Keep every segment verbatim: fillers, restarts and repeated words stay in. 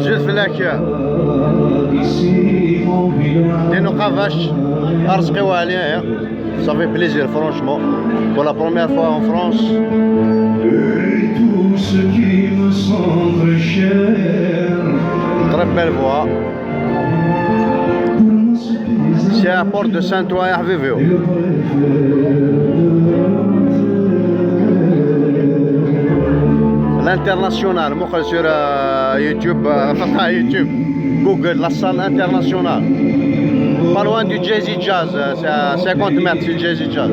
Azul fell-ak. Dino Qavac, Arezqi Waɛli, eh. Ça fait plaisir, franchement. Pour la première fois en France. Très belle voix. C'est à Porte de Saint-Ouen, à Vivio. L'international, muqel sur, euh, YouTube, euh, enfin, YouTube, Google, la salle internationale. Pas loin du Jazzy Jazz, euh, c'est à cinquante mètres du Jazzy Jazz.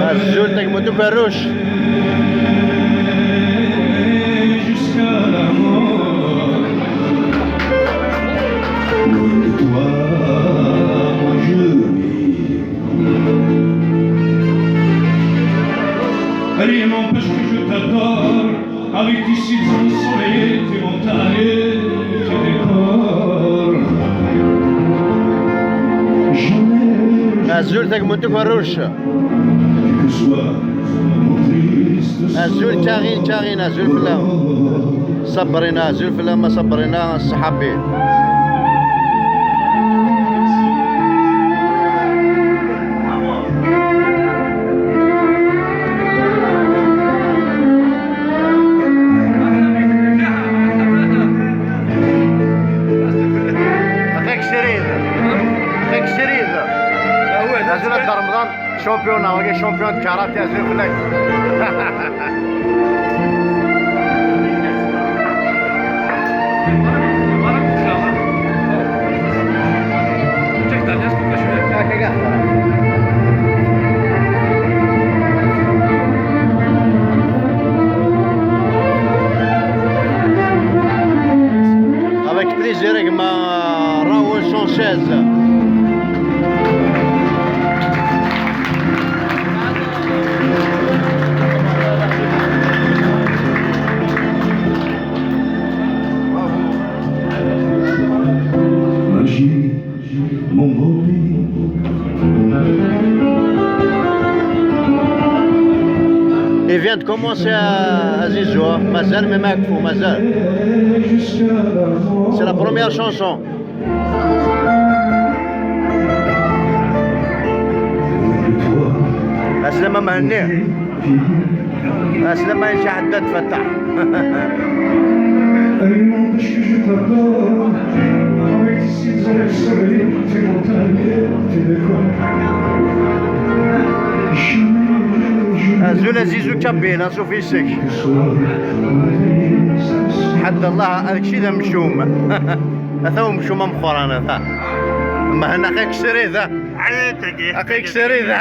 Azul, tagmunt ukerruc. Rien n'empêche que je t'adore avec tes cils ensoleillés, tes montagnes, tes décors. Jamais. Azul, tagmunt ukerruc. Azul Karin, Karin, azul fell-am. Sabrina, azul fell-am a Sabrina, ṣṣeḥabi. Aqak srid. Aqak srid. Azul a Dda Remḍan. Champion, wagi champion de karaté, azul fell-ak. Avec plaisir, gma Raoul Sanchez. Magie, mon beau pays. Il vient de commencer à, à Zizou, hein. Mazal, mais Makfou, mazal. C'est la première chanson. Aslama Mhenni. Aslama Aïcha Haddad Fattah. Azul a Zizou Kabyle, ansuf yes-k. Ḥedd Allah, ad kečč i d amcum. Ata umcum ameqqran, ata. Mhenni, aqak srid, a. Aqak srid, a.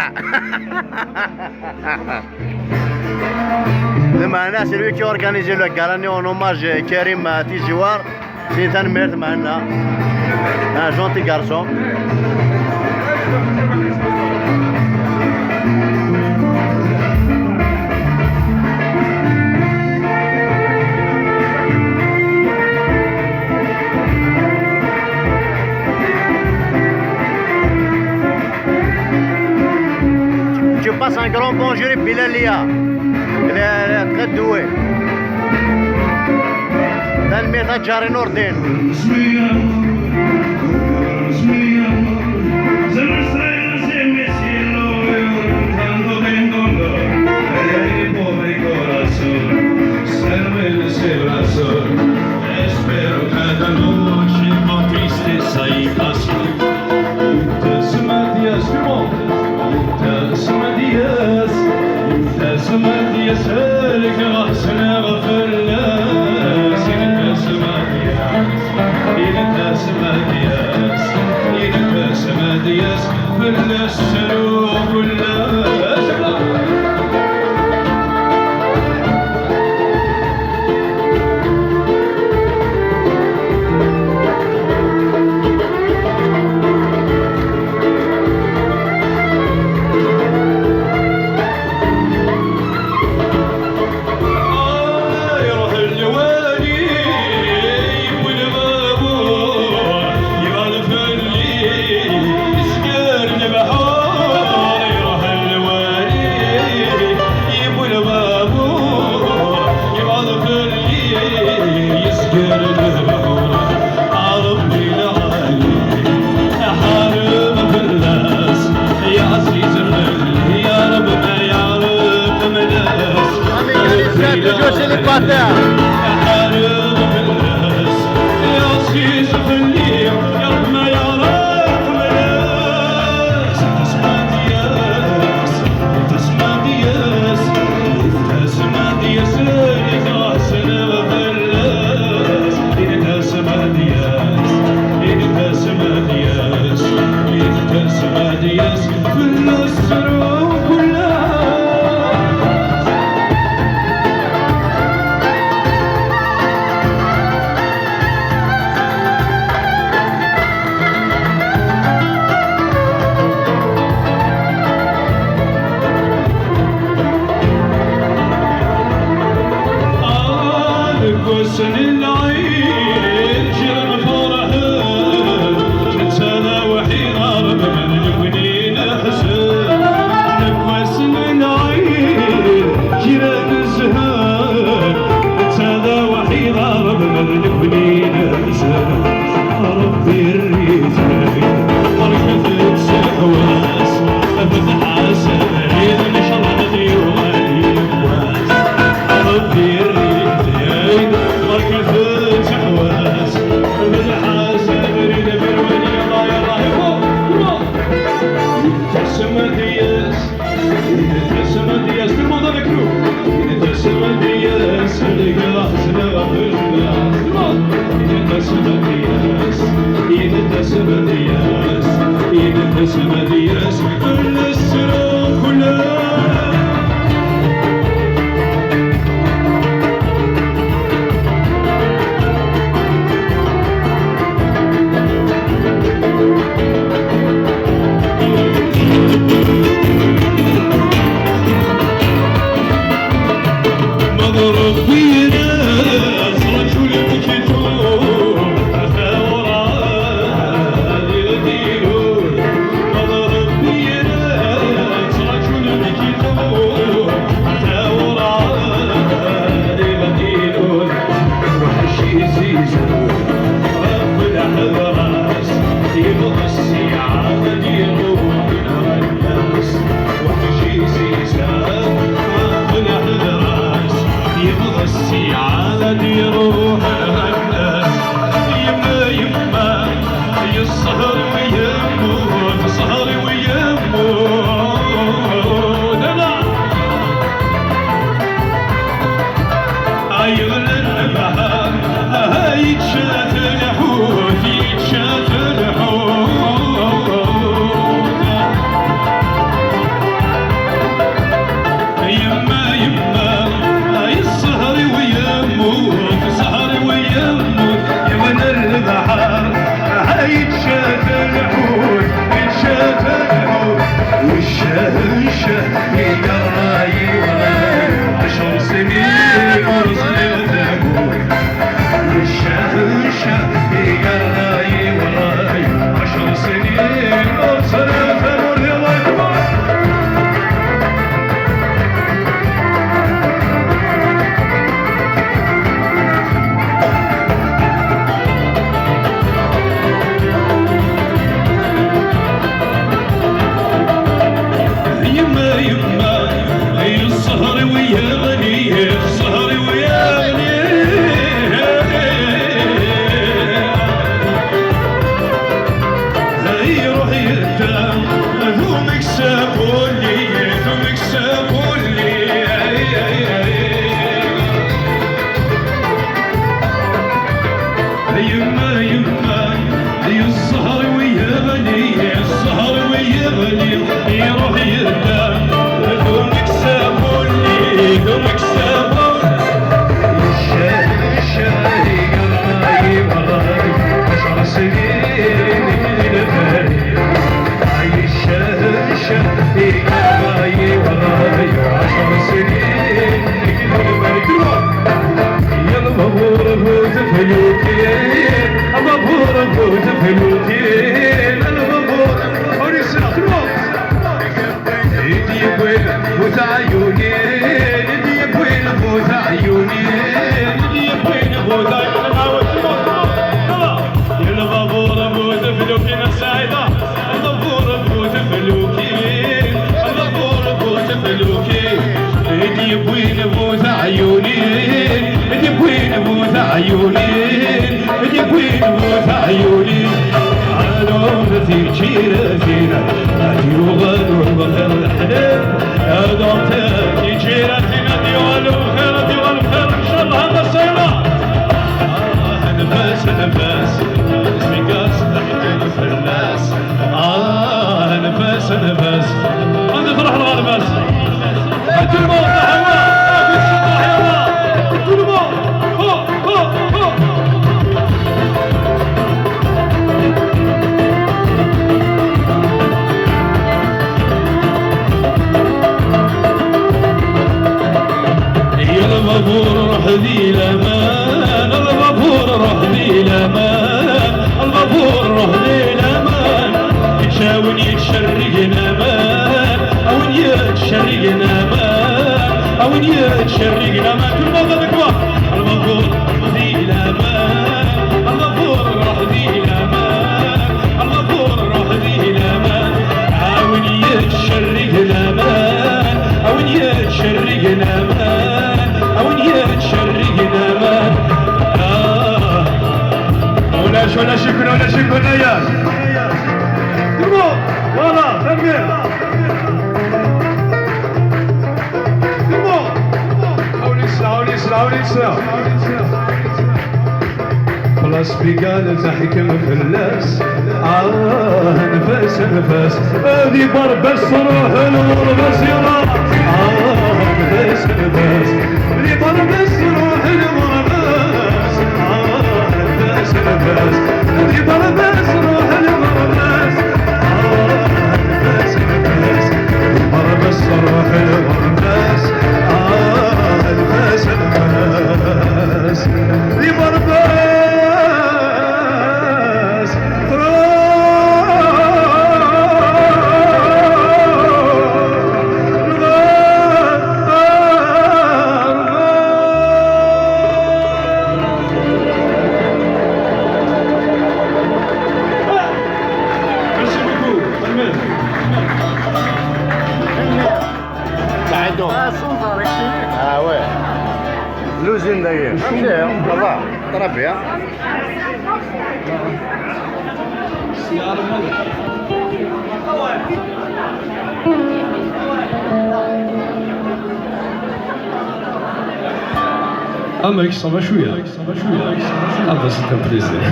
Lameɛna, c'est lui qui a organisé le gala-nni en hommage à Karim, euh, Tiziwar. C'est tanemmirt, Mhenni. Un gentil garçon. Je passe un grand bonjour à Bilal Lia. Il est, il est très doué. Tanemmirt a Ǧari Nurdin. Espero que cada noche con tristeza y pasión. Tasma Diaz, come on. Tasma Diaz, Tasma Diaz, rǧiɣ ḥesneɣ fell-as. Tasma Diaz, Tasma Diaz, Tasma Diaz, fell-as ttruɣ fell-as. Ḥareb fell-as, ɛziz fell-i, yerḥem ay aṛaḥ fell-as. Tasma deg-s, tasma deg-s, tasma deg-s, i ɣas neɣ fell-as. Tasma deg-s, tasma deg-s, tasma deg-s. Fell-as ttruɣ fell-as. Ah, deg wass n lɛid, ǧǧan ferḥen, netta d awḥid, ɣer bnan nekni neḥzen. Deg wass n lɛid, kra nezhen, netta d awḥid, ɣer bnan nekni neḥzen. Ṛebbi yerr-it-id, berkat-tt lḥewwas, fetḥ-as abrid, ncallah ad yuɣal yiwwas. Ṛebbi yerr-it-id, berkat-tt lḥewwas, fetḥ-as abrid, aberwali, yalla, yalla, iwa, iwa. Tasma deg-s, tasma deg-s, tout le monde avec nous. Tasma deg-s, deg-s, neɣ fell-as. Tout le monde. Tasma deg-s, tasma deg-s, tasma deg-s, fell-as ttruɣ fell-as. Weḥci zizen ɣef leḥder-as, yebɣa ssyɛa ad iruḥ ɣer Weḥci zizen ɣef leḥder-as, yebɣa ssyɛa ad iruḥ ɣer Yemma, yemma, yessehr-iw yemmut, ssehr-iw yemmut. Ala. Ay ɣlen lebḥer, ay ččat lḥut, yeččat lḥut. Yemma, yemma, ay ssehr-iw yemmut, ssehr-iw yemmut, yemma n lebḥer, ay ččat lḥut, ččat lḥut. Ccah, ccah, igerra yiwen, ɛecr snin ur ẓliɣ tamurt. Ccah, ccah, igerra yiwen, ɛecr snin ur ẓliɣ tamurt. Allahu akbar. Yemma, yemma, ay ssehr-iw yeɣli, ssehr-iw yeɣli. Iruḥ yedda, d umeksa kulli, d umeksa kulli. Yemma, yemma, yessehr-iw yeɣli, yessehr-iw yeɣli, iruḥ yedda, d umeksa kulli, d umeksa kulli. Ccah, ccah, igerra yiwen, ɛecr snin di lebɛid. Ay ccah, ccah, igerra yiwen, ɛecr snin di lebɛid. Ya lbabur bu teflukin, lbabur bu teflukin, lbabur. Ur yesleɣ, tout le monde. I d-yewwin bu teɛyunin, i d-yewwin bu teɛyunin, i d-yewwin bu teɛyunin. Yella lbabur bu teflukin a Saɛida, lbabur bu teflukin, lbabur bu teflukin, i d-yewwin bu teɛyunin. Yuli, yewwi-d bu teɛyunin, ɛlum tiǧiratin, ad yuɣal ubxir leḥlal, ad uɣal tiǧiratin, ad yuɣal ubxir, ad yuɣal ubxir, ncallah, a Maṣira. Ah, nfas, nfas, zmigas, teḥkem fell-as. Ah, nfas, nfas. Anda tṛuḥ lɣerba-s? Tout le monde, ah, ah, ah, tout le monde. Oh, oh, oh. يا البابور روح ذي الأمان، البابور روح ذي الأمان، البابور روح ذي الأمان. يتشاون يتشرق الأمان، أو يتشرق الأمان، أو يتشرق الأمان. كل ما غدك واحد. البابور روح ذي الأمان، البابور روح ذي الأمان، البابور روح ذي الأمان. عاون يتشرق الأمان، عاون يتشرق الأمان، عاون يتشرق الأمان. آه. ولا شو، ولا شكر، ولا شكر، ولا يا. Tout le monde, voilà, très bien. Tout le monde. Haoulissa, haoulissa, haoulissa. Place Pigalle تحكم فلاس. آه، نفاس، نفاس. هذه ضربة صروح الغربة زيرة. آه، نفاس، نفاس. هذه ضربة صروح الغربة. آه، نفاس، نفاس. هذه ضربة صروح الغربة. آه، نفاس، نفاس. هذه ضربة صروح الغربة. آه، نفاس، نفاس. هذه ضربة تعادل. Ah ouais. L'usine d'ailleurs. C'est, hein, ça va. Très bien. Ah, mec, ça va chouïa. Ah, bah, c'est un plaisir.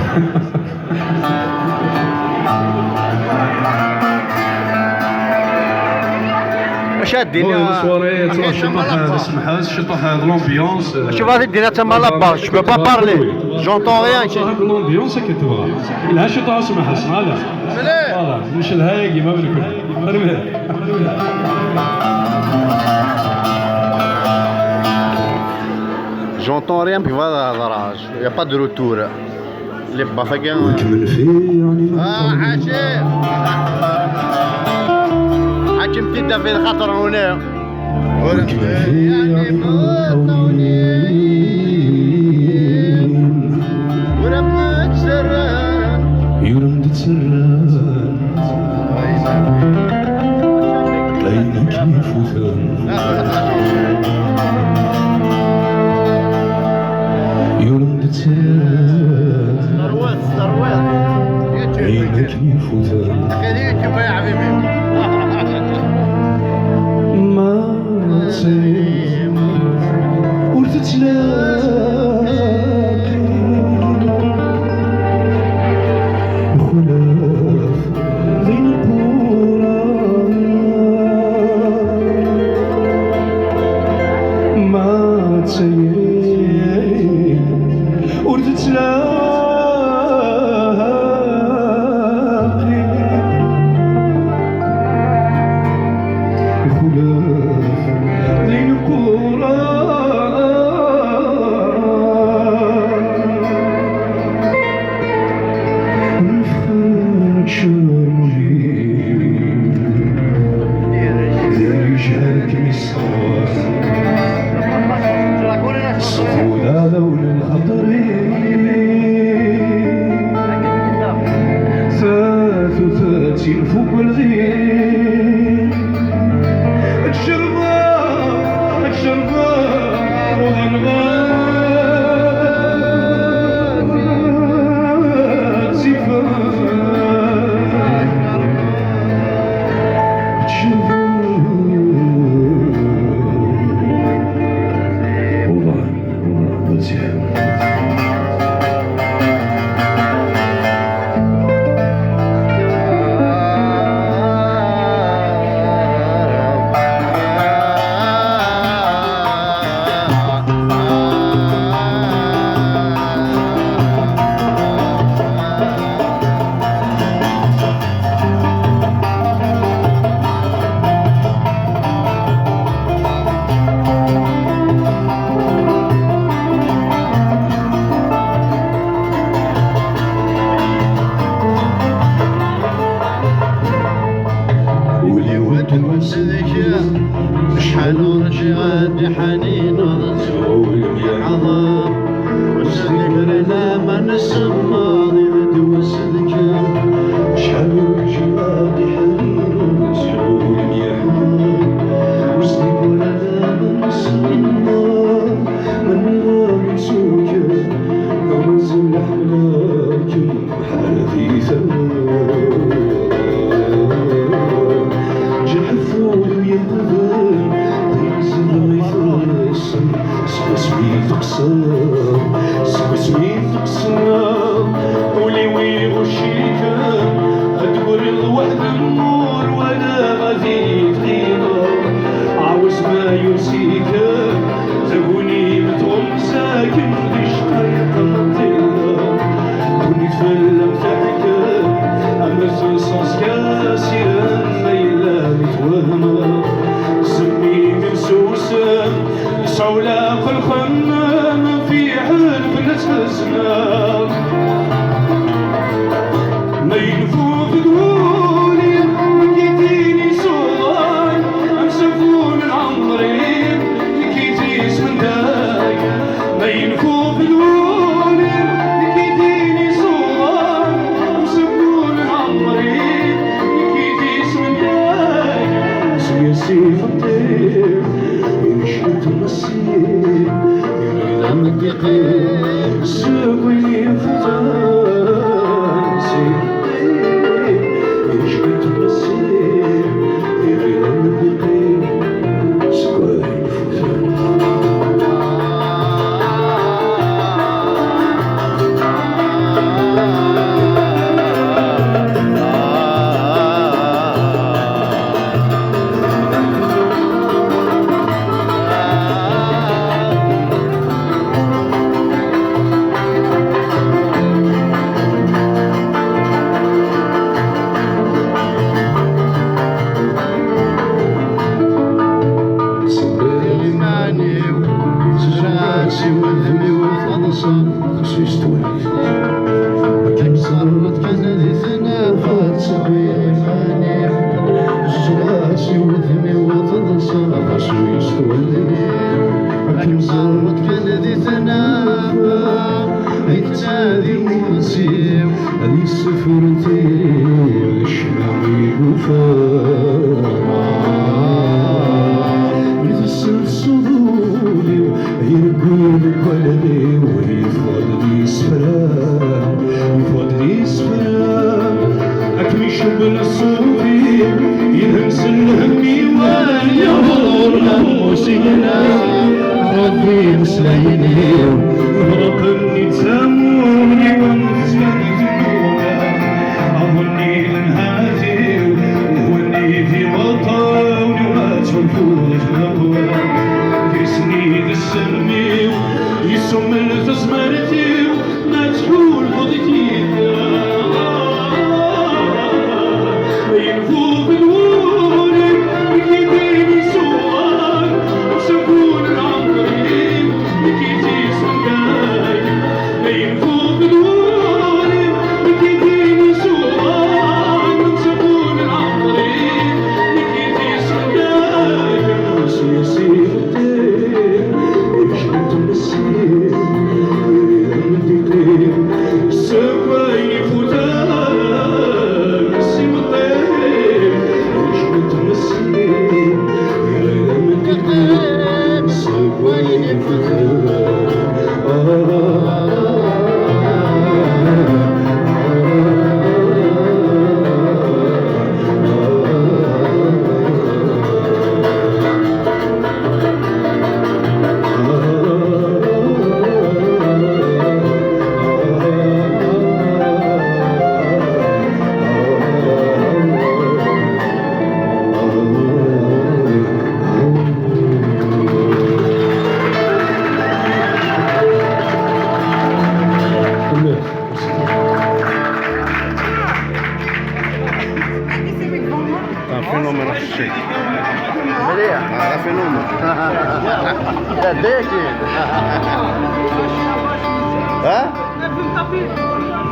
اش هاد الدنيا؟ Bon, soirée, tu vois, je sais pas, euh, سمحات، je sais pas, euh, l'ambiance, euh, شوف هذه الدنيا تما لاباس، je peux pas parler. J'entends rien ici. صاحب l'ambiance كتبغى. العشاء تاع سمح، اسمع لا. Voilà، مش الهايقي ما بنكون. J'entends rien, puis voilà, il y a pas de retour. اللي بافاكا. وكمل فيه يعني ما آه، عاشي. حاكم تيتا في الخاطر هنا. وكمل فيه يعني ما ورم تسران. يورم تسران. عينك يفوتن. يورم تسران. ثروات، ثروات. عينك يفوتن. هذا يوتيوب يا حبيبي. ما تصير ورتتلاقي خلاف ذي القرى. ما تصير ورتتلاقي خلاف ذي القرى. نفخر شمي ذي جهلك مصر. Ur rǧiɣ ad d-iḥanin, ad ttɣulem yeḥḍer. Ur s-d-yekker laman semmaḍ, iled wass d kem. Acḥal ur rǧiɣ ad d-iḥanin, ad ttɣulem yeḥḍer. Ur s-d-yekker laman semmaḍ, menni ɣer ittukker, ma mazal ḥemmleɣ-kem. Ḥaret-iten. Ǧeḥfu ul-iw yeqbel, tizedɣ ifessen. Seg wasmi teqseḍ, seg wasmi teqseḍ, ul-iw iɣucc-ikem. Ad d-tegriḍ weḥd-m, ur walaɣ ad iyi-tɣiḍeḍ. Ɛawez ma yursi-kem, taguni tɣumz-akem di ccqayeq n ṭṭileḍ. Ddunit fell-am teḥkem, am asenṣaṣ-a s irem ma yella mi twehmeḍ. Zemmi mi nsusem, nesɛulaq lxemmem, fiḥel fell-as tezmer. Ma yenfuf d wul-im, nekk i tin isuḍan, amsafu n lɛemr-im, nekk i t-ismendag. Ma yenfuf d wul-im, nekk i tin isuḍan, amsafu n lɛemr-im, nekk i t-ismendag. Seg-as ifeṭṭir, yecmet Messi, iɣil am ddiqi, seg win ifutan, si yecmet Messi, iɣil am ddiqi, seg win ifutan. Iman-iw, zerɛeɣ si wudem-iw taḍsa, s yestwal. Akken ẓerret kan di tnafa, ttewwi iman-iw. Zzuɣer-as i wudem-iw teḍsa, ɣas ur yestwali. Akken ẓerret kan di tnafa, yettnadi imensi-w, ad yessufur tiri d ccna i yufa. Mi tessen ṣṣuḍul-iw, Yeggul deg walɣiw, yeffeɣ-d d isefra, yeffeɣ-d d isefra. Akken icewwel ṣṣut-iw, yedhem s lhemm-iw, ad yaweḍ lehmm usigna. Ṛebbi imeslayen-iw, ḍerben-id tamur-iw am tezmert n tmura. Aḍenni d nnhati-w, d wunni d imeṭṭawen-iw, ad tḥulfuḍ i tmeqqra. Isni d ssem-iw, yessummel tezmert-iw, ma tḥulfuḍ i tyita. Ma yenfuf lwul-iw, nekk i d-ini suɣan, amsafu n lɛemr-iw, nekk i t-ismendag. Un phénomène artistique. مليح. آه، un phénomène. يا ديكي. ها؟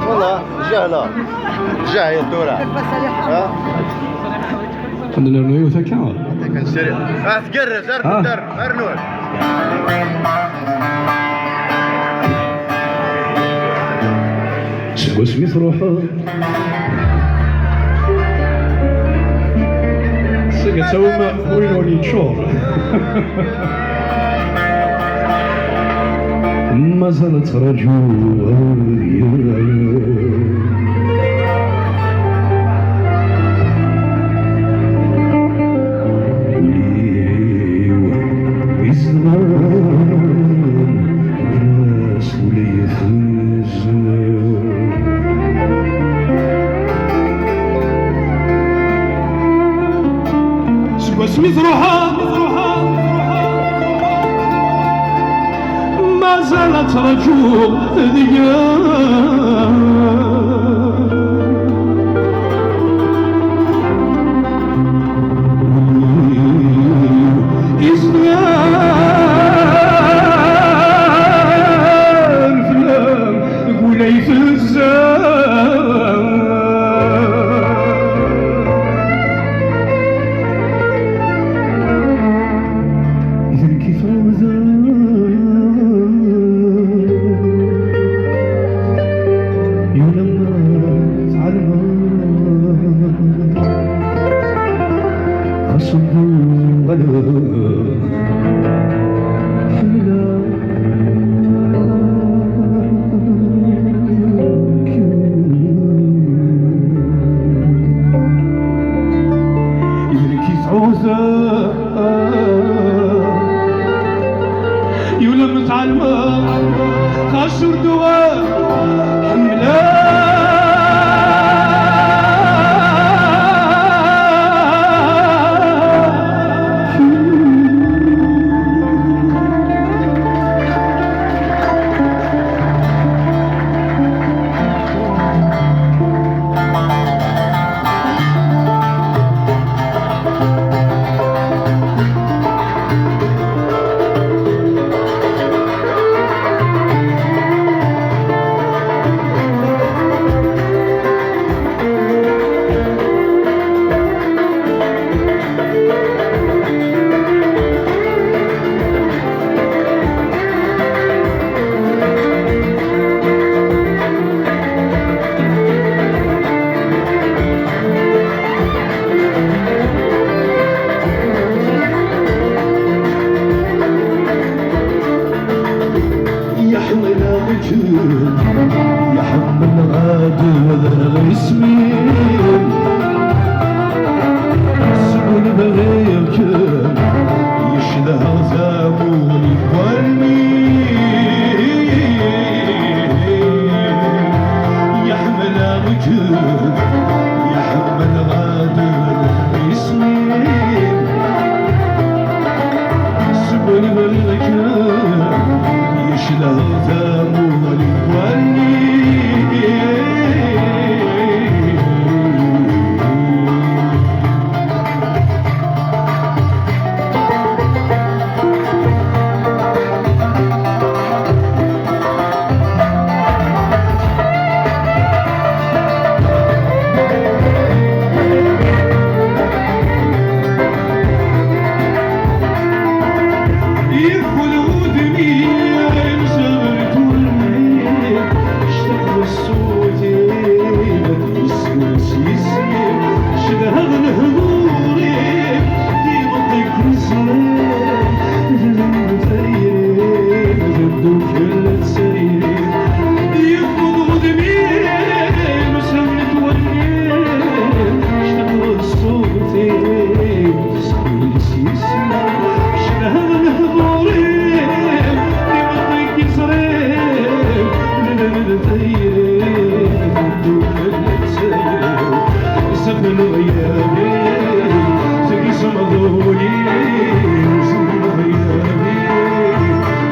والله جهلة. جاهل تورا. ها؟ Qeblen yiwet akka. Ah, tgerrez, ar Ah. Ar nuh. Seg wasmi truḥeḍ, seg ad tawim win ur yeččur. Mazal ad ttraǧuɣ. Ul-iw izedɣen, ur as ula yefuz. Seg wasmi truḥeḍ, mazal ad ttraǧuɣ deg-m. Izgan fell-am deg ula itezza. Idan kif ɛudeɣ, yulamma tɛelmeḍ, xas ur uɣaleɣ ḥemmleɣ. Idan kif ɛudeɣ, yulamma tɛelmeḍ, xas ur d-uɣaleɣ ḥemmleɣ. Yeḥmmel-aɣ-ikem, yeḥmmel-aɣ-ad d-bedreɣ isem-im. Seg ur bɣiɣ-kem, yecdeɣ tamuɣli n wallen-im. Yeḥmmel-aɣ-ikem, yeḥmmel-aɣ-ad d-bedreɣ isem-im. Seg ur bɣiɣ-kem, yecleɣ tamuɣli n wallen-im. Yeqqel wudem-iw imsebrek wallen-iw, ctaqeɣ ṣṣut-im ad yesmers yis-i, cedhaɣ lehdur-im d imeṭṭi n uzrem, d lmut ayri d ddukkel n tayri. Yeqqel wudem-iw imsebrek wallen-iw, ctaqeɣ ṣṣut-im. Cedhaɣ lehdur-im, imeṭṭi n uzrem, d lmut ayri d ddukkel n tayri. Safel ɣyabi, seg isemḍul-iw, safel ɣyabi,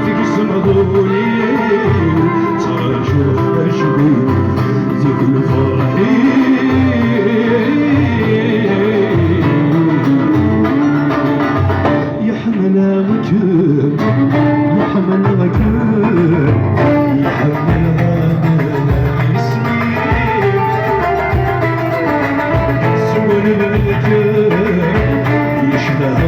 seg isemḍul-iw, ttraǧuɣ acwi, zik lferḥ-iw. Yeḥmmel-aɣ-ikem, yeḥmmel-aɣ-ikem, yeḥmmel-aɣ-ikem. Seg ur bɣiɣ-kem, yecdeɣ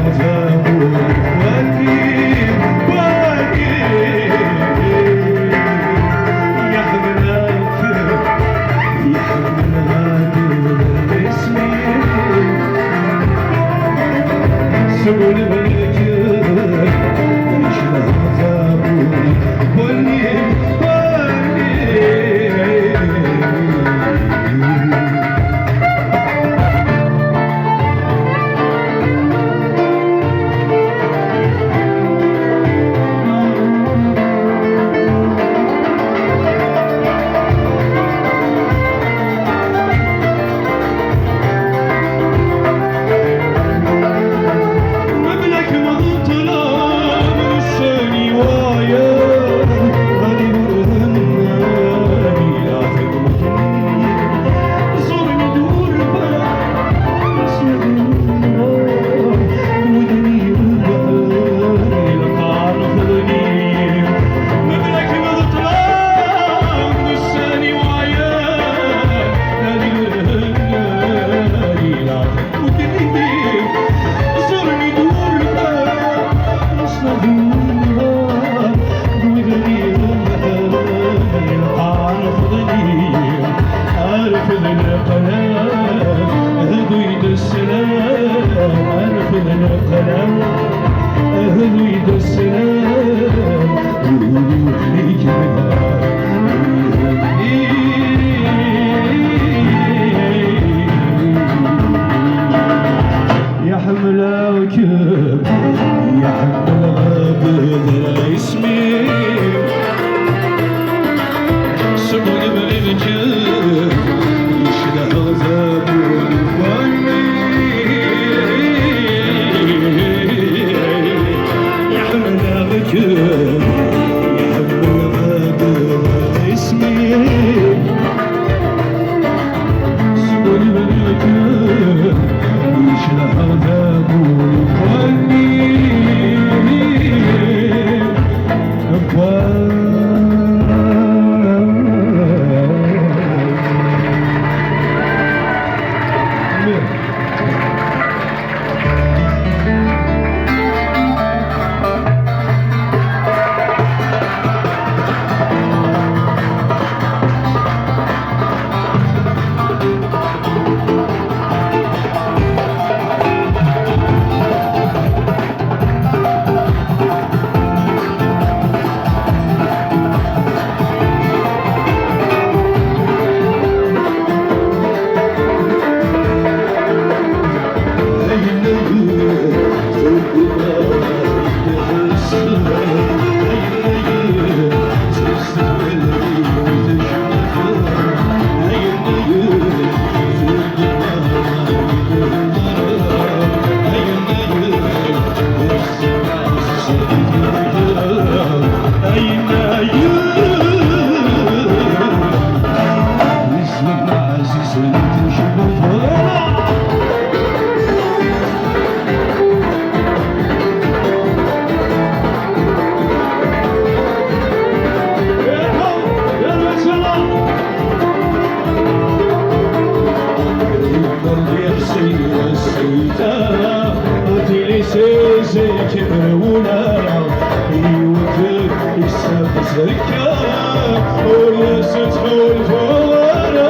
Kemmel wula, yiwet yessebzekka, ur as-ttḥulfuɣ ara.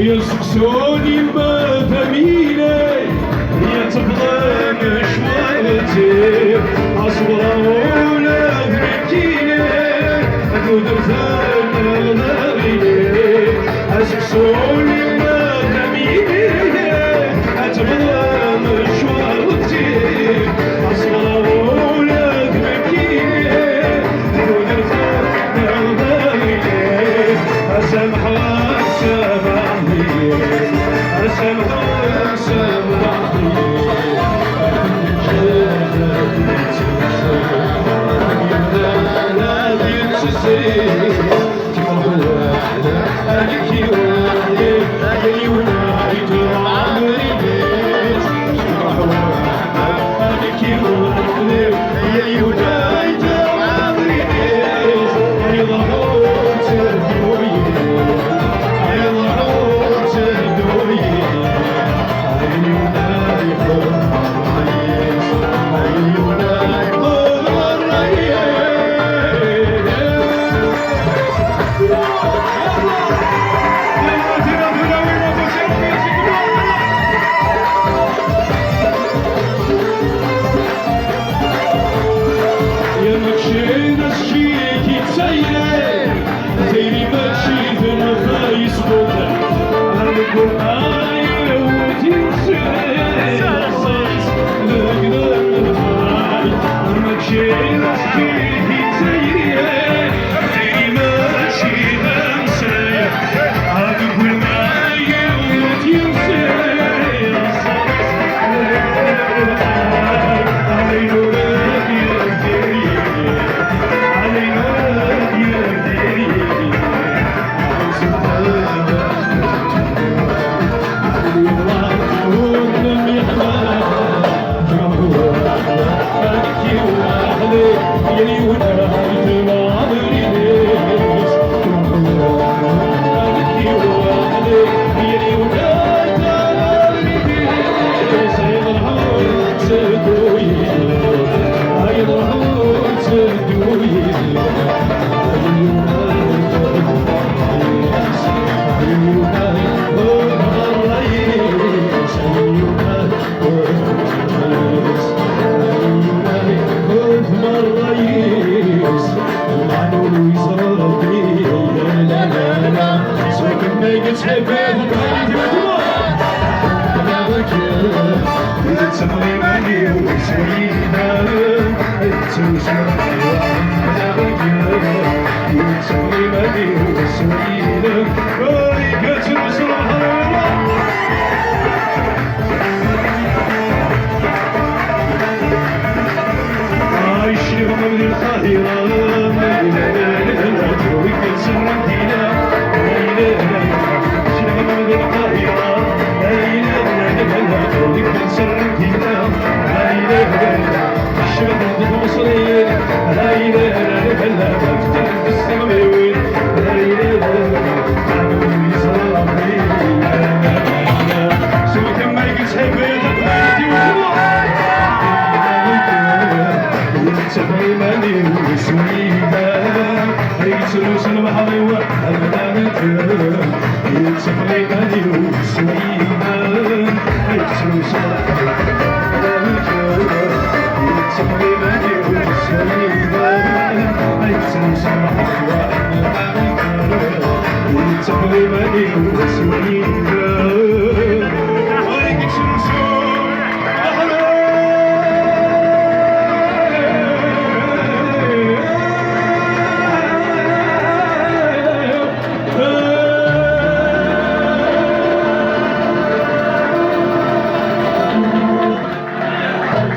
Yesteqsun yemma tamine, yettebḍen ccwalti, aṣebra ula d nekkini, tudert n lɣarini. Aseksu yemma tamine, ad tebḍen ccwalti, aṣebra ula d nekkini, tudert n lɣarini. Asamḥ, asamḥ.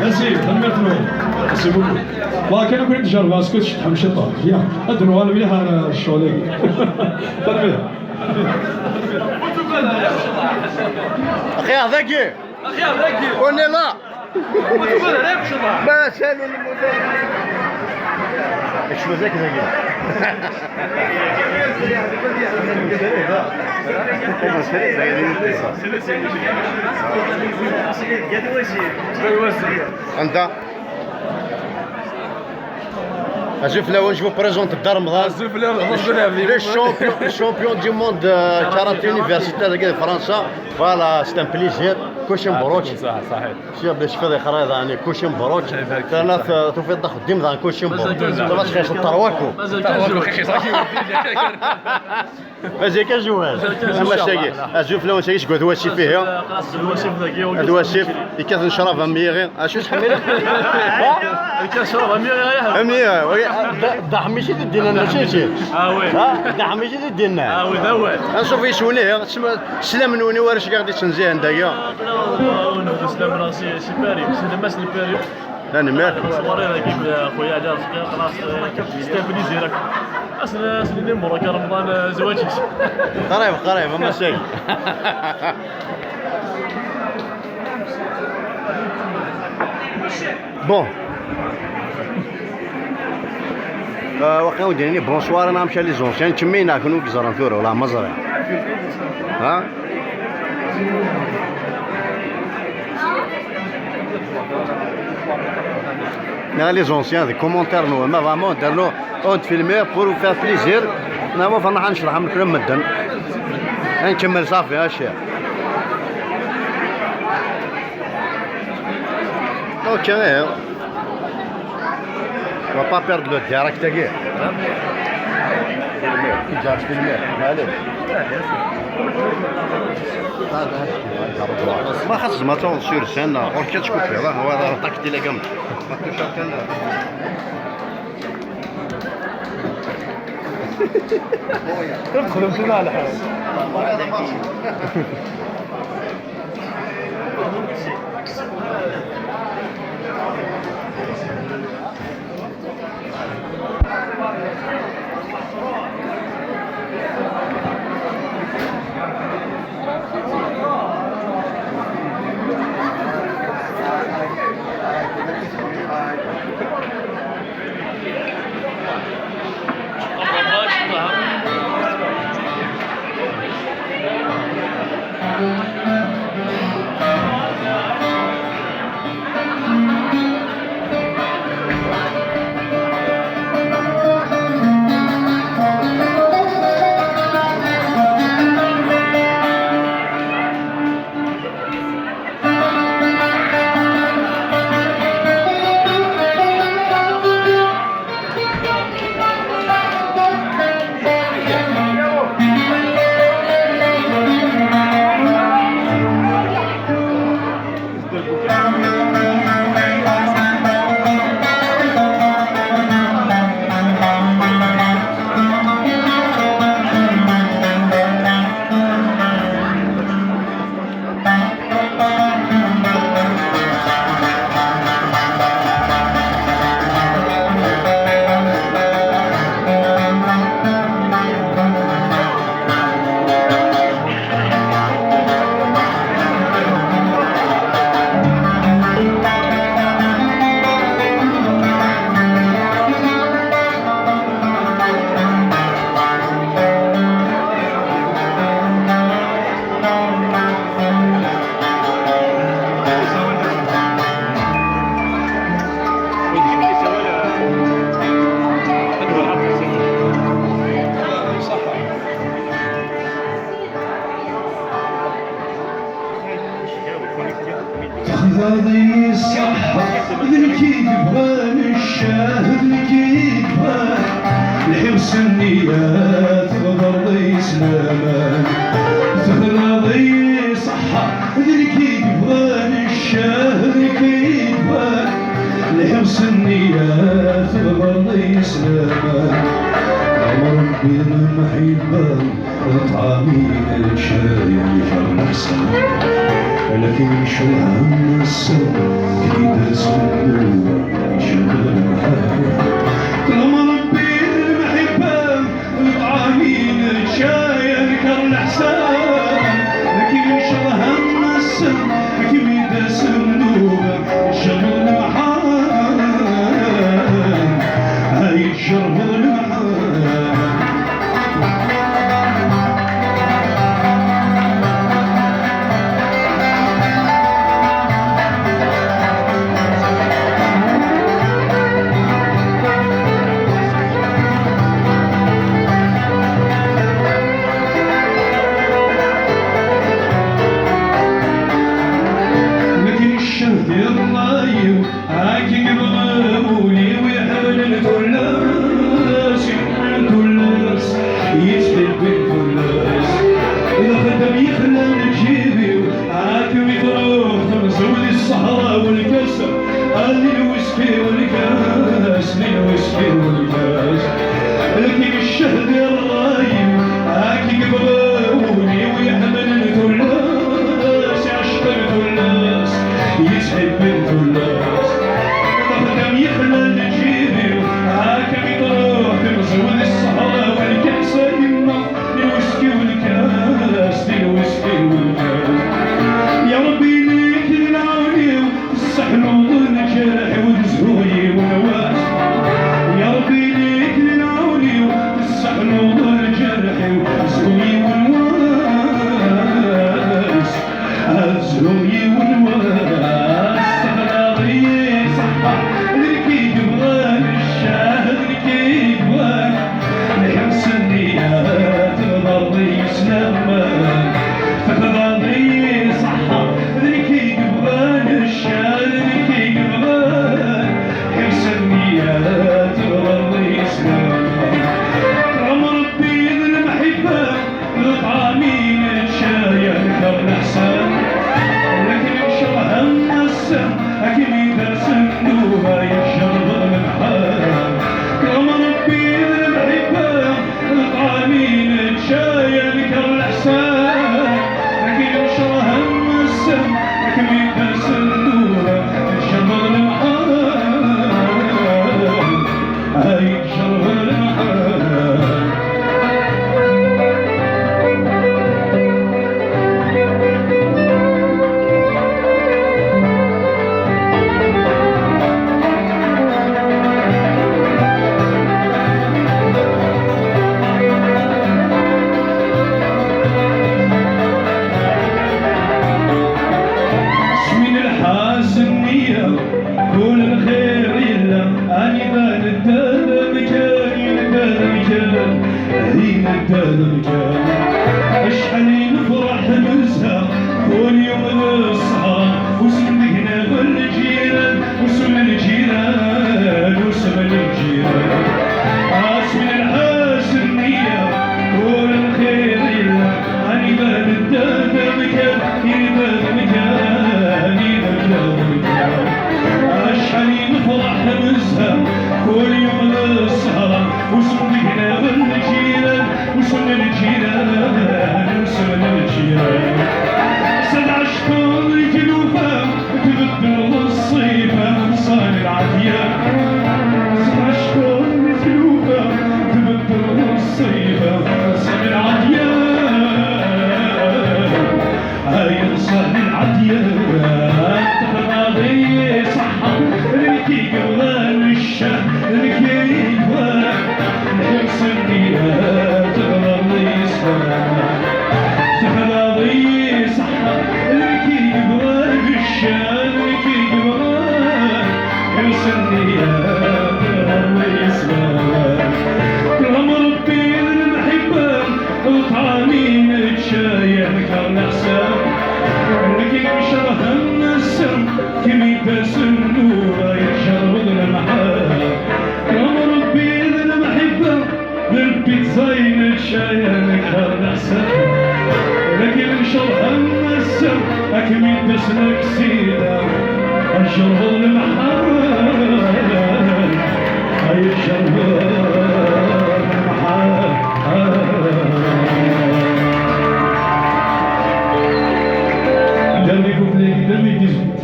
Merci, tanemmirt-nwen. Merci beaucoup. Wa kan akk i d-jerbeɣ, skud ceṭṭḥem ciṭṭaḥ. Ya, ad nuɣal mliḥ ar ccɣel-agi. Tanemmirt. Axir dagi. Axir dagi. On est là. Ma tufiḍ ara yakk ciṭṭaḥ. Ma salu lmudar. Kečč mazal-k dagi. Anda? Azul fell-awen, je vous présente Dda Remḍan. Azul fell-awen, Remḍan Abdi. Le champion, le champion du monde, euh, karaté universitaire de France. Voilà, c'est un plaisir. Kulci mebṛuk. Ṣaḥit. Sya bla cfiḍ ixra daɣen, kulci mebṛuk. Terna t-, tufiḍ-d axeddim daɣen, kulci mebṛuk. Mazal kan. Mazal kan. Mazal kan. Mazal kan zuwaj. Ama sagi, azul fell-awen sagi seg At Wasif ihi. At Wasif dagi. At Wasif, yekkat ccrab am yiɣi. Acu tḥemmel? Yekkat ccrab am yiɣi. Am yiɣi. Dda Ḥmic i d-innan, mačči d kečč. Ah oui. Ha? Dda Ḥmic i d-innan. Ah oui, d awal. Anṣuf yis-wen ihi, tesma-, sslam-nwen i warrac i aɣ-d-ittnezzihen dagi. Sslam-nneɣ si, si Paris, sslam-as di Paris. Tanemmirt. Ṣṣwari dagi, xuya Ɛli Arezqi, xlaṣ, eh, stabilizir akk. Asen, asen-nni mebṛuk a Remḍan, eh, zwaǧ-is. Qrib, qrib, a Massay. Bon. Euh, waqila ur d-nini bonsoir, neɣ amek a les anciens, kemmini neɣ kunwi i yeẓran tura, wala ma ẓriɣ. Ha? Neɣ les anciens, des commentaires, nous, mais vraiment, dans nos, on filme pour vous faire plaisir. Neɣ ma fana ad necḍeḥ am kra n medden. Ad nkemmel, ṣafi, aci. Ok, eh. On va pas perdre le direct, gars. Filmer, filmer. Allez. Ma xas ma taweḍ sur scène, ur k-tcukkeḍ, ah, wa d aṭak tiligram. Ma teccukeḍ kan. Txedmemt-d lḥal. Tebɣiḍ-iyi ṣṣeḥḥa, d nekk i yebɣan ccah, d nekk i yebɣan lḥiɣ s nniya, tebɣiḍ-iyi s laman. Tebɣiḍ-iyi ṣṣeḥḥa, d nekk i yebɣan ccah, d nekk i yebɣan lḥiɣ s nniya, tebɣiḍ-iyi s laman. Amr Rebbi d lemḥibba, ṭṭɛam-in ččan kar leḥsan. Lakin ncewhem ass-a, kid asen-nnuba ncewhem lemḥan. Ṭṭɛam Rebbi lemḥibba, ṭṭɛam-in ččan kar leḥsan. Lakin ncewhem ass-a, kid asen-nnuba ncewhem lemḥan. Ay, ncewhem lemḥan. Lakin ccah di ṛṛay-iw, akken yebɣa wul-iw iḥemmlen tullas, iḥemmlen tullas, yettḥibbi tullas. D axeddam yexlan lǧib-iw, akken i truḥ temẓi di ṣṣeḥra u lkas, a lil lwiski u lkas, lil lwiski u lkas. Lakin ccah di ṛṛay-iw, akken yebɣa wul-iw iḥemmlen tullas, iɛceqqen tullas, yettḥibbi tullas. D axeddam yexlan lǧib-iw, akken i truḥ temẓi di ṣṣeḥra u lkas, a yemma, lil lwiski u lkas, lil lwiski u lkas. Ya Rebbi, ili-k d lɛawn-iw, tesseḥluḍ lǧerḥ-iw, d zzhu yiwen wass. Ya Rebbi, ili-k d lɛawn-iw, tesseḥluḍ lǧerḥ-iw, d zzhu yiwen wass. Ad zzhu yiwen wass. Tebɣiḍ-iyi ṣṣeḥḥa, d nekk i yebɣan ccah, d nekk i yebɣan lḥiɣ s nniya, tebɣiḍ-iyi s laman. Tebɣiḍ-iyi ṣṣeḥḥa, d nekk i yebɣan ccah, d nekk i yebɣan lḥiɣ s nniya, tebɣiḍ-iyi s laman. Ṭṭɛam Rebbi d lemḥibba, ṭṭɛam-in ččan kar leḥsan. Lakin ncewhem ass-a, akken i d ass-nnuba, ijerreb lemḥan. Ṭṭɛam Rebbi d lemḥibba, ṭṭɛam-in ččan kar leḥsan. Lakin ncewhem ass-a, akken i d ass-nnuba, ijerreb lemḥan. Ay, ijerreb lemḥan. S win lḥas nniya, kul lxir yella, anida nedda d amkan, nedda d amkan, hi nedda d amkan. Acḥal i nefreḥ nezha, kul yum d ṣṣehra, usmen deg-neɣ lǧiran, usmen lǧiran, usmen lǧiran. Asmi nelḥa s nniya, kul lxir yella, anida nedda d amkan, anida d amkan, anida d amkan. Acḥal i nefreḥ nezha, kul yum d ṣṣehra, usmen deg-neɣ lǧiran, usmen lǧiran, usmen lǧiran. Sad ɛecqen di tlufa, tbeddel ṣṣifa, ṣṣan lɛadya. Sad ɛecqen di tlufa, tbeddel ṣṣifa, ṣṣan lɛadya. Ay ṣṣan lɛadya, tebɣiḍ-iyi ṣṣeḥḥa, d nekk i yebɣan ccah, d nekk i yebɣan lḥiɣ s nniya, tebɣiḍ-iyi s laman. Tebɣiḍ-iyi ṣṣeḥḥa, d nekk i yebɣan ccah, d nekk i yebɣan lḥiɣ s nniya, tebɣiḍ-iyi s laman. Ṭṭɛam Rebbi d lemḥibba, ṭṭɛam-in ččan kar leḥsan. Nekk i icerhen ass-a, Akken i d-asnek sida, ajerhu lemḥan, ay ajerhu lemḥan. Dernier couplet, dernier dix-huit.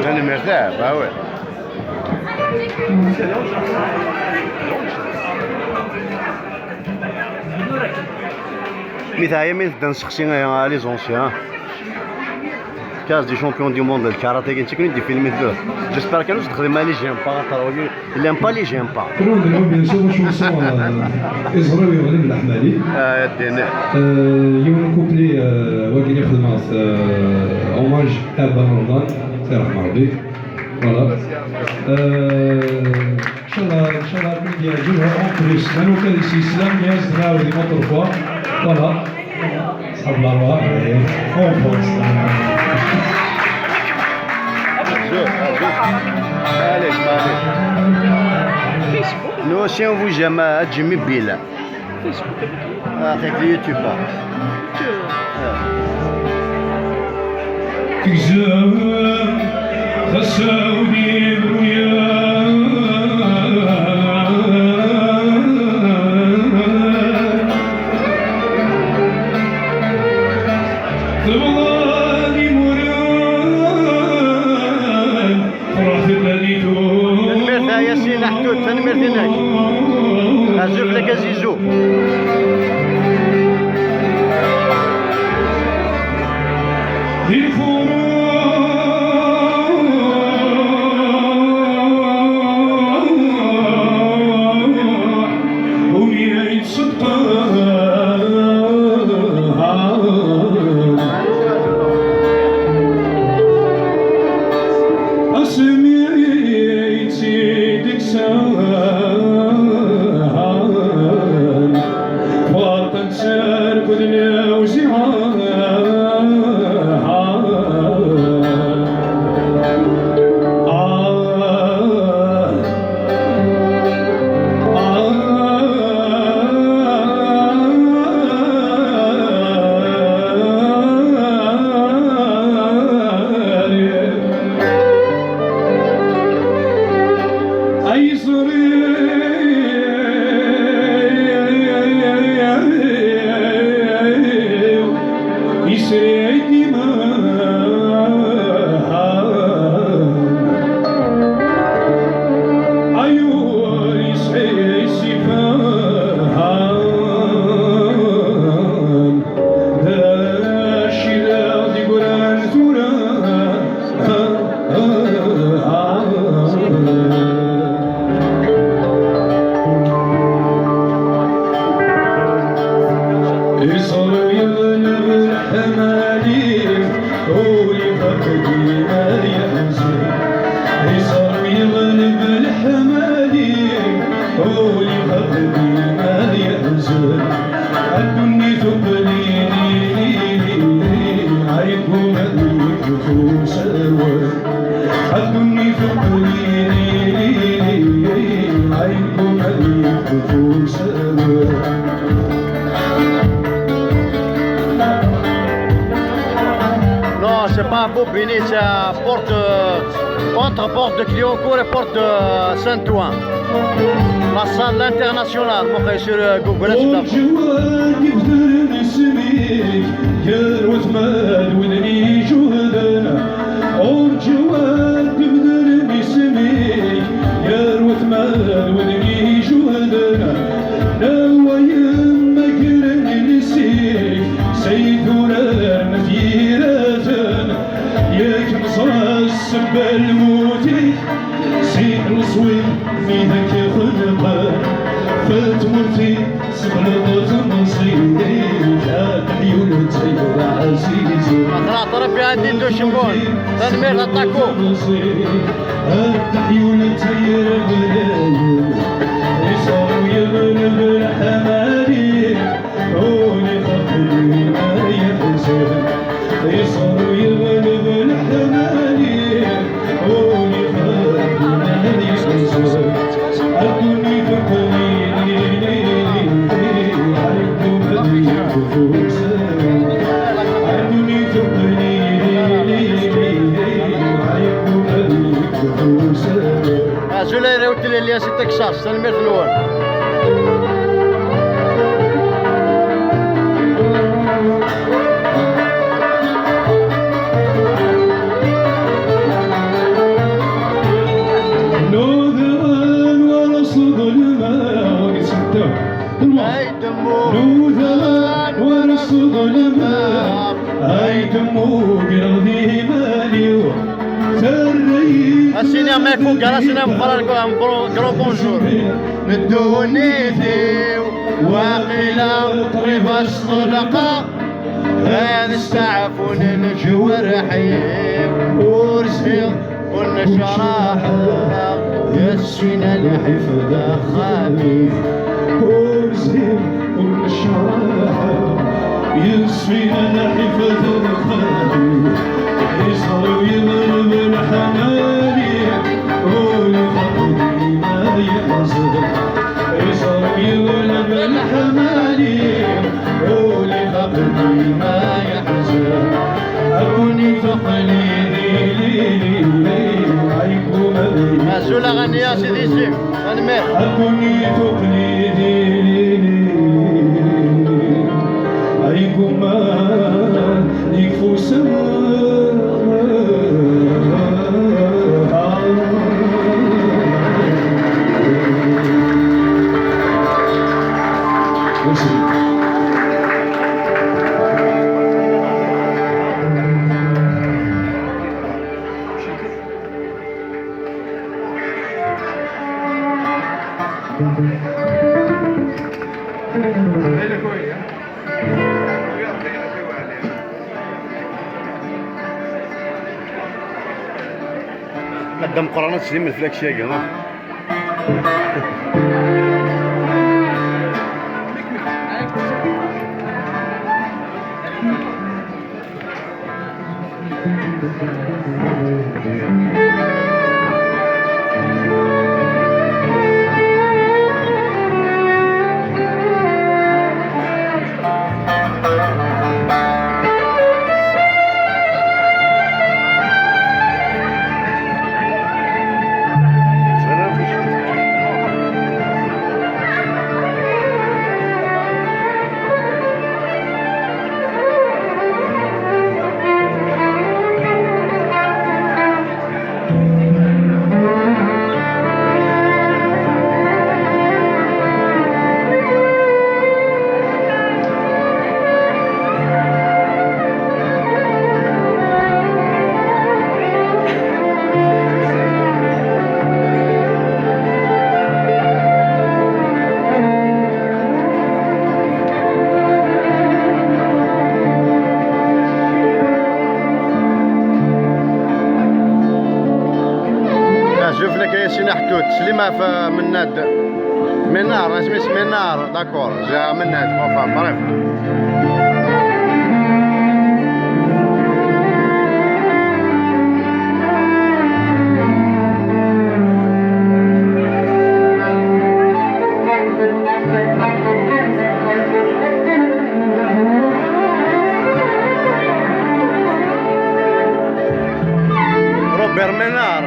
Tanemmirt, ah, bah ouais. Mi teɛya, mi tedda nseqsi, ah, les anciens, ah. Case des champions du monde, le karaté, qui est une des films de. J'espère que nous, c'est très mal, j'aime pas, il aime pas les j'aime pas. Comment dire, bien sûr, je me sens, euh, Israël, Ibrahim Lahmali. Ah, الدين. Euh, il y a un couplet, euh, وكيل يخدم، euh, hommage à Ben Ramadan, c'est Rahman Rabbi. Voilà. Euh, إن شاء الله، إن شاء الله، كل ديال جوج en plus. Manu kan si islam, yes, now the motor quoi. Voilà. صحاب الأرواح، إيه. En force. Allez, allez. Nous aussi, on vous aime, à Jimmy Bill. Ah, avec le youtubeur. Ah. Tegzem tasa-w d ibruyen. Tebḍa d imuren. Tanemmirt a Yasin Aḥdud, tanemmirt-inek. Azul fell-ak a Zizou. Di lfuruḥ, win yettṣeddqen. Asmi i tt-id-kksen waṭṭen-tt arked lewziɛa. Yesri dima. Ayyur yesɛi ssifan. D acu i d-igran tura? Iẓru yeḍleb leḥmali, ur ifaq dima yeḥzen. Iẓru yeḍleb leḥmali, ur ifaq dima yeḥzen. A ddunit uqlili, ɛeggu ad yekfu userwel. A ddunit uqlili, ɛeggu ad yekfu userwel. Non, c'est pas à Bobigny, c'est à Porte, euh, entre Porte de Clignancourt et Porte de Saint-Ouen. La salle internationale, bon, sur, euh, Google, c'est ur ǧǧiɣ ad d-ibder isem-ik gar watma d wid i ijuhden. Ur ǧǧiɣ ad d-ibder isem-ik gar watma d wid i ijuhden. Nawa yemmagren iles-ik, say turar n tyiraten. Yak neẓra ssebba lmut-ik, si leṣwir mi d ak-ixenqen f tmurt-ik. Sebleḍ temẓi-k, a teḥyult ay aɛzizen. Ṭṭraf Rebbi ad d-iddu cemmul. Tanemmirt a Ṭako. A teḥyult ay ireblayen, iẓru yeḍleb leḥmali, ur ixeddem ma yeḥzen. Iẓru yeḍleb leḥmali, ur ixeddem ma Tlelli si Texas, tanemmirt-nwen. Nudan wala s ḍelmeɣ. Ay demmur. Nudan wala s ḍelmeɣ. Ay demmur, greɣ di iman-iw. Ad s-iniɣ ma ifuk ara s-iniɣ meqqar gro bonjour. Ddunit-iw waqila qrib ad s-ṭelqeɣ, ad steɛfun leǧwarḥ-iw. Ur zhiɣ ur necraḥeɣ, yeswina lḥif d axxam-iw. Ur zhiɣ ur necraḥeɣ, yeswina lḥif d axxam-iw. Iẓri-w yeɣleb leḥmali, ul ixaq dima yeḥzen. Iẓri-w yeɣleb leḥmali, ul ixaq dima yeḥzen. Akuni tuqli di lili, ay guma di. Azul a Ɣani, a Sidi Zi. Tanemmirt. Akuni tuqli di lili, ay guma. Madda Meqqran ad teslim leflak syagi, ha? Azul fell-ak ay Sina Ḥtut, teslim ɣef Mennad. Mennar, isem-is Mennar, d'accord, j'ai Mennad, enfin, bref. Robert Ménard.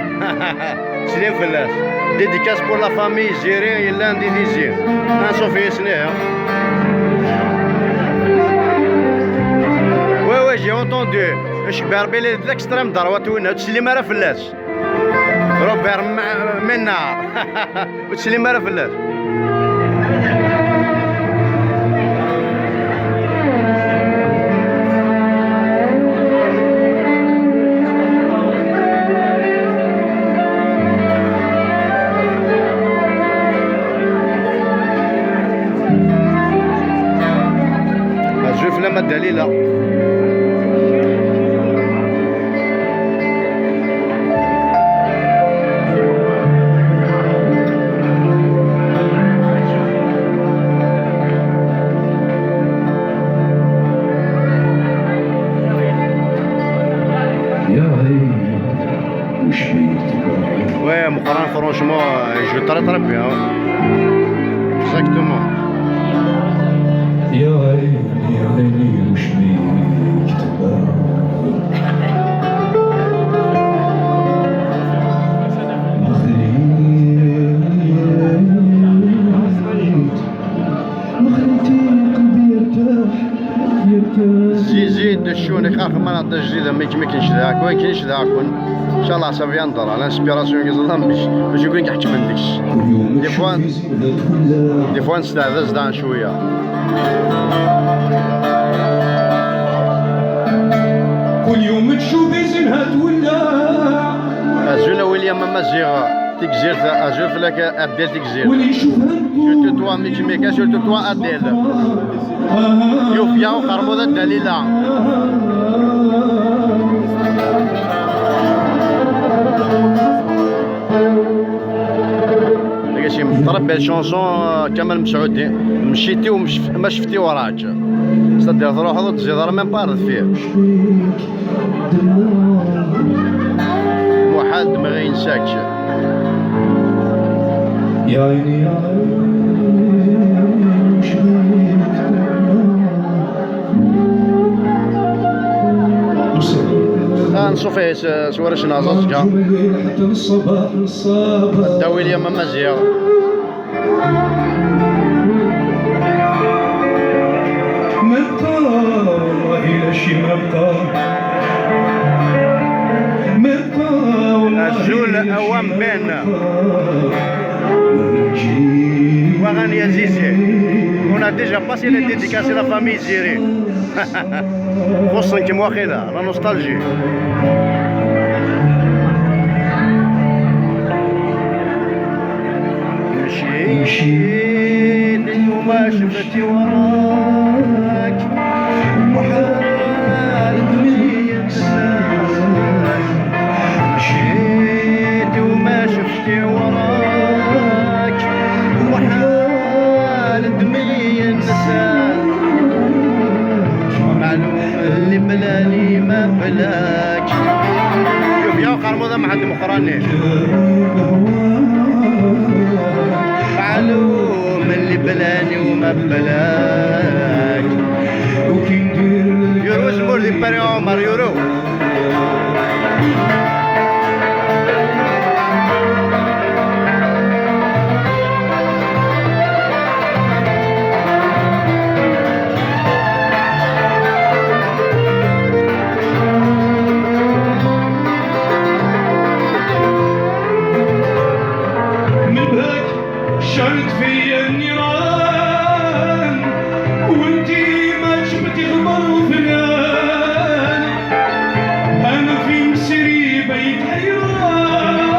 Slim fell-as. Dédicace pour la famille Ziri yellan di Tizi. Anṣuf yes-sen, ih. Oui, oui, j'ai entendu. Cebbar Belli d l'extrême droite, win ur teslim ara fell-as. Robert M-, Ménard. Ur teslim ara fell-as. Azul fell-am a Dalila. Ouais, Meqqran, franchement, il joue très, très bien. Exactement. Axemmar aṭas jdidan, mi kem-, mi k-ncedha-ken, mi k-ncedha-ken. Incallah, ça viendra, l'inspiration yeẓra mec, mačči kan ḥettmen deg-s. Des fois, des fois nesteɛdez dan cwiya. كل يوم تشوف زينها تولع. Azul a William Amaziɣ, Tigzirt, azul fell-ak, Abdel Tigzirt. Surtout toi, Miki Meka, surtout toi, Adèle. Yufya uqermud a Dalila. Très belle chanson, euh, Kamal Msaoudi. Mciti u mcf-, ma cfti wrak. C'est-à-dire, truḥeḍ ur d-tziḍ ara même pas ar deffir. Muḥal d-mɣi insa-k. يا عيني يا عيني، وش بيك تبغى؟ Anṣuf ihi s, s warrac n Aẓaẓga. Dda William Amaziɣ. ما بقى والله لا شي ما بقى. ما بقى والله. Azul a Wamben. Waɣan ya Zizi. On a déjà passé les dédicaces à la famille Ziri. Xuṣṣen-kem waqila, la nostalgie. مشيت وما شفت وراك، محال بيا نساك. مشيت وما شفت وراك، محال دمي ينساك. معلوم اللي بلاني ما بلاك. شوف يا قرموطة، ما حد مقراني. معلوم اللي بلاني وما بلاك. يورو زمور دي باري عمر، يورو. من بعد شعلت فيا النيران، وانتي ما جبتي خبر وفلان. انا في مسيري بيت حيران،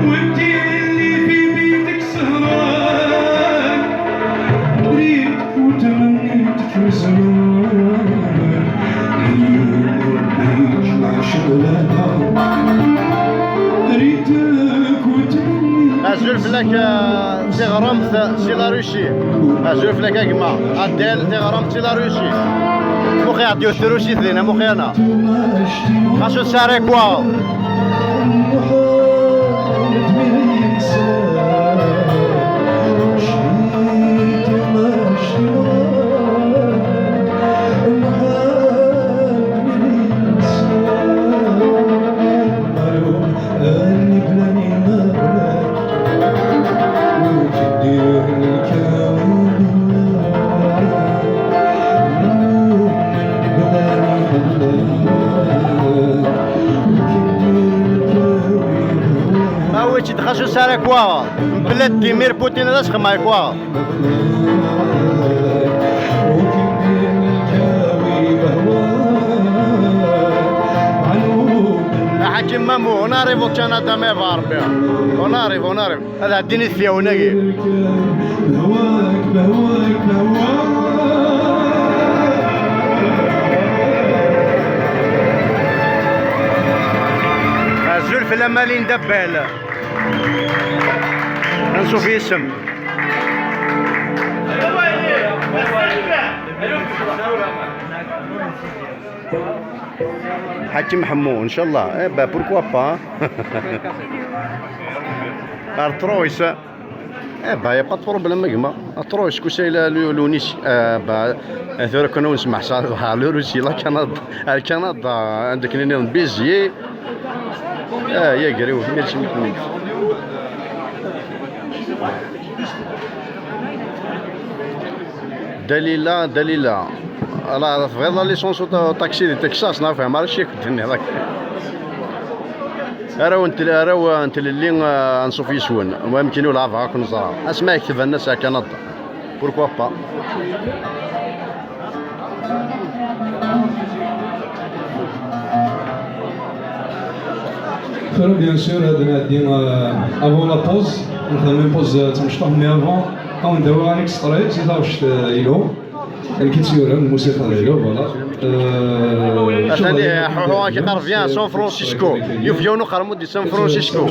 وانتي اللي في بيتك سهران. ريت وتمنيتك من زمان، اليوم ربي يجمع شغلنا. ريتك وتمنيتك. Azul fell-ak, euh, tiɣremt si la Russie. Azul fell-ak a gma Adel, tiɣremt si la Russie. Muxi ad yut Russie din, muxi ana. Xas ur tesɛi ara akk. Ma wi-tt-id xas ur sɛi ara akk. Mebla Vladimir Putin ad as-xemmeɛ akk. Aḥakim Mamu, on arrive au Canada, ma yebɣa Rebbi. On arrive, on arrive. Ad ɛeddin i tefyawin-agi. Azul fell-am a Linda Bell. Ansuf yis-m. Ḥakim Ḥemmu, incallah. Eh ben, pourquoi pas? Ar Troyes. Eh ben, y a pas de problème, a gma. Ar Troyes, kusa ila lu-, lunis. Eh ben, tura kan ur nesmeḥsar ar Russie, la Canada. Ar Canada, عندك نيني بيزي. Eh, ya gris, merci beaucoup. Dalila, Dalila. Ala, tebɣiḍ la licence u taxi di Texas, neɣ fhem ara ccik d-tenniḍ akka. Arraw n tel-, arraw n tlelli, ah, anṣuf yes-wen. Wa yemkin ula bɣa kun-ẓreɣ. Asma yekteb annas ar Kanada. Pourquoi pas? Tura, bien sûr, ad nɛeddi, euh, avant la pause, nxedm une pause, euh, d tamecṭuḥt, mais avant, ad wen-d-awiɣ un extrait si taɣect, euh, inu. Nekk i tt-yuran, Musa Fadilo, voilà. Euh, atan ḥuḥu, ak iqerreb ya San Francisco. Yuf yiwen uqermud di San Francisco.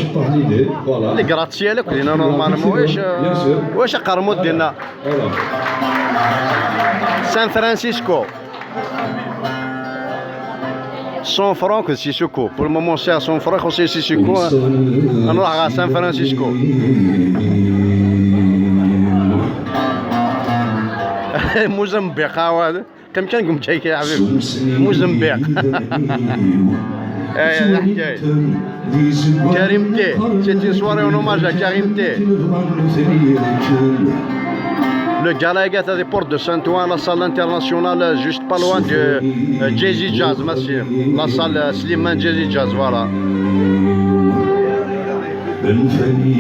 Voilà. Les gratte-ciel akk dinna normalement. Wac, euh, wac aqermud dinna? Voilà. San Francisco. San Francisco. Pour le moment, c'est à San Francisco. On va à San Francisco. Mozambique, ah ouais. Comme quand vous me dites, Mozambique. Eh, la حكاية. Karim T, c'est une soirée en hommage à Karim T. Le gala est à des portes de Saint-Ouen, la salle internationale, juste pas loin de, euh, Jazzy Jazz, merci. La salle, euh, Slimane Jazzy Jazz, voilà. Nfani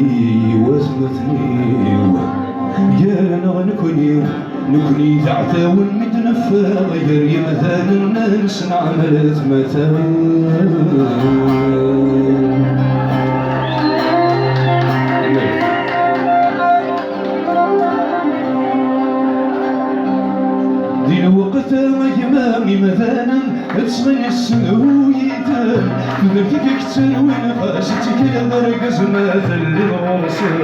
watmaten-iw, gar-aneɣ nekni, nekni d aɛdawen mi d-neffeɣ gar yimdanen-nnes neɛmel atmaten. Di lweqt-a a gma imdanen ttɣen issedhu-yi-d, tebda-k-id-ttawin ɣas ttekleḍ argaz ma telliḍ ɣur-sen.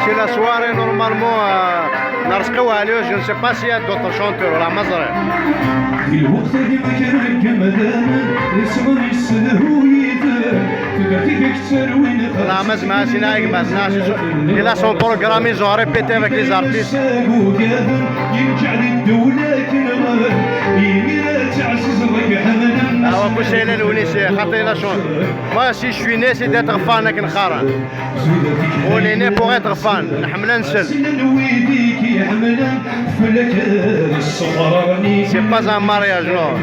C'est la soirée normalement, euh, Narezqi Waɛli, je ne sais pas s'il y a d'autres chanteurs, la mazret. Di lweqt-agi ma kra deg imdanen ttɣen issedhu-yi-d, tebda-k-id La mazma sina gma, il a son programme, ils ont répété avec les artistes. Ah, ouais, c'est là, le lycée, خاطر il a son-, moi, si je suis né, c'est d'être fan, akken qqaren. On est né pour être fan. نحمل نسل. C'est pas un mariage, non.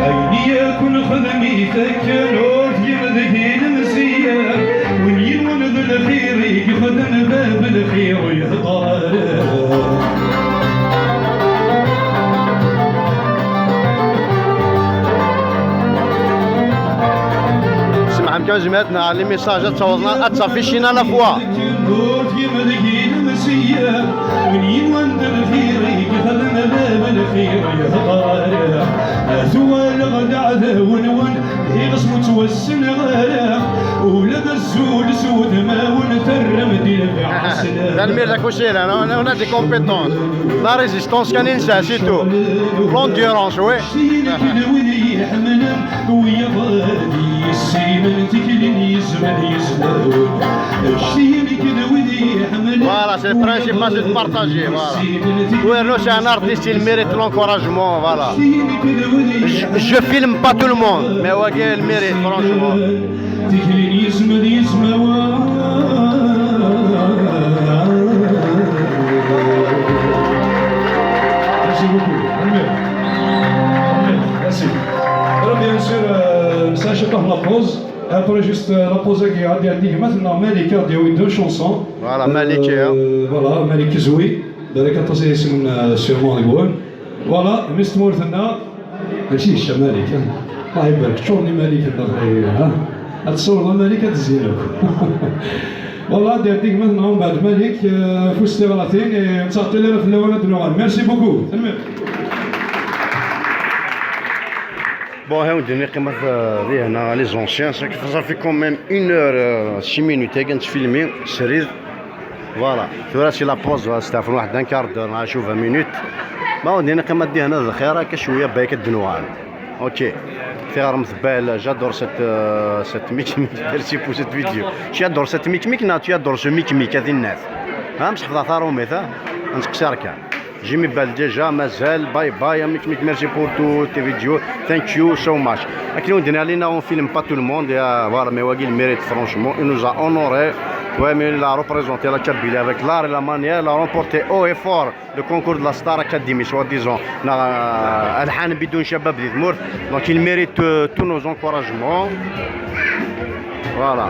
Ayen i akk nexdem i takken ur tgim deg-i lemzeyya. Win yinwen d lxir i yexdem bab lxir ur yehḍer ara. Semḥem kan, zemret neɣ les messages ad tawḍen, ad tafficin à la fois. Ur tgim deg-i lemzeyya. Win yinwen d lxir i yexdem bab lxir ur yehḍer ara. Ad uɣaleɣ d aɛdaw-nwen. Iɣes ur ttwassneɣ ara, ula d azul s wudmawen terram-d i lbiɛa. Tanemmirt a Kusila, on a, on a des compétences. La résistance kan i nesɛa, c'est tout. L'endurance, oui. Voilà, c'est le principal, c'est de partager, voilà. Wernu c'est un artiste, il mérite l'encouragement, voilà. Je, je filme pas tout le monde, mais wagi il mérite, franchement. Merci beaucoup. Merci. Alors, bien sûr, euh, sachez pas la pause. Après, juste, euh, la pause, il y a des, des, maintenant, Malik a dit deux chansons. Voilà, Malik, euh, hein. Voilà, Malik Zoui. Balak aṭas ay yessnen, euh, sûrement deg-wen. Voilà, mmi-s n tmurt-nneɣ. Mačči yecca Malik, ha? Allah ibarek, ččuren imaliken daxel, ha? Ad tṣewreḍ amalik, ad d-zzin akk. Voilà, ad d-iɛeddi gma-tneɣ umbeɛd Malik, euh, ɣef tiɣratin, et ur nettɛeṭṭil ara fell-awen ad d-nuɣal. Merci beaucoup. Tanemmirt. Bon, ha wen-d-nini qqimet, euh, di hna, les anciens, ça fait quand même une heure, euh, six minutes, ay kan ttfilmi, srid. Voilà, tura c'est la pause, c'est un quart d'heure, neɣ vingt minutes. Ma wen-d-nini qqimet di hna d lxir, akka cwiya, bayek ad d-nuɣal. Ok. Tiɣremt Bell, j'adore cette, euh, cette mikmik. Merci pour cette vidéo. Tu adores cette mikmik, non, tu adores ce mikmik, ad innat. Ha, mseḥfḍeɣ taṛumit, ha? Ad nseqsi kan. Jimmy Bell déjà, mazal, bye bye, a mikmik, merci pour toutes tes vidéos, thank you so much. Akken i wen-d-nniɣ, Lina, on filme pas tout le monde, ya, voilà, mais wagi, il mérite, franchement, il nous a honoré. Ouais, mais il a représenté la Kabylie avec l'art et la manière, il a remporté haut et fort le concours de la Star Academy, soi-disant. Na, euh, Alhan Bidoun Shabab di tmurt. Donc il mérite, euh, tous nos encouragements. Voilà.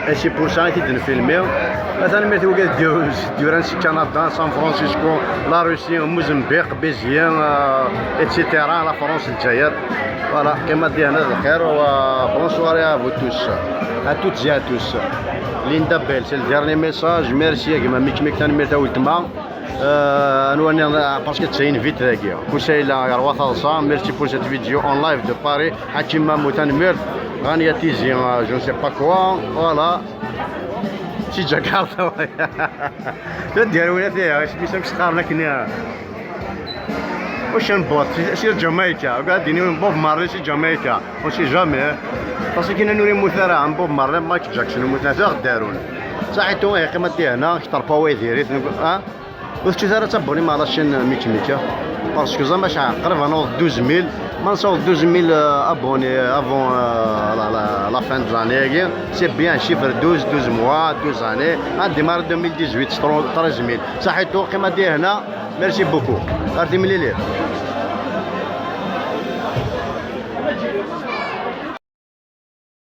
Et c'est pour ça i t-id-nfilmi. Tanemmirt i wigad d-yuran si Canada, San Francisco, la Russie, Mozambique, Béziers, euh, et cetera, la France, Lezzayer. Voilà, qqimet dina d lxir, wa bonne soirée à vous tous. À toutes et à tous. Linda Bell, c'est le dernier message. Merci a gma Mikmik, tanemmirt a weltma. Euh, anwa nniḍen, parce que c'est une vite dagi. Kusayla yerwa taḍsa, merci pour cette vidéo en live de Paris. Hakim Mamou, tanemmirt. Rania Tizi, euh, je ne sais pas quoi. Voilà. Si Jakarta. Taddar wina tiya, isem-is amek s-qqaren akken, euh, Ocean Boat, si, si Jamaica. Qɛed ini Bob Marley si Jamaica. On sait jamais, hein. Parce que nnan ur yemmut ara, am Bob Marley, Michael Jackson, mmuten, ad aɣ-d-arun. Saḥit tura, yeqqim ad d-ihna, kter pa wa diri-t, ha? Ur tettut ara tabuni ma la chaîne Mikmik, ha? Parce que ẓama ca qrib ad naweḍ douze mille, ma nessaweḍ douze mille, euh, abonnés avant, euh, la, la, la fin de l'année-agi, c'est bien, chiffre douze, douze mois, douze années, ad démarrer deux mille dix-huit, treize mille. Saḥit tura, qqim ad d-ihna, merci beaucoup. Ar timlilit.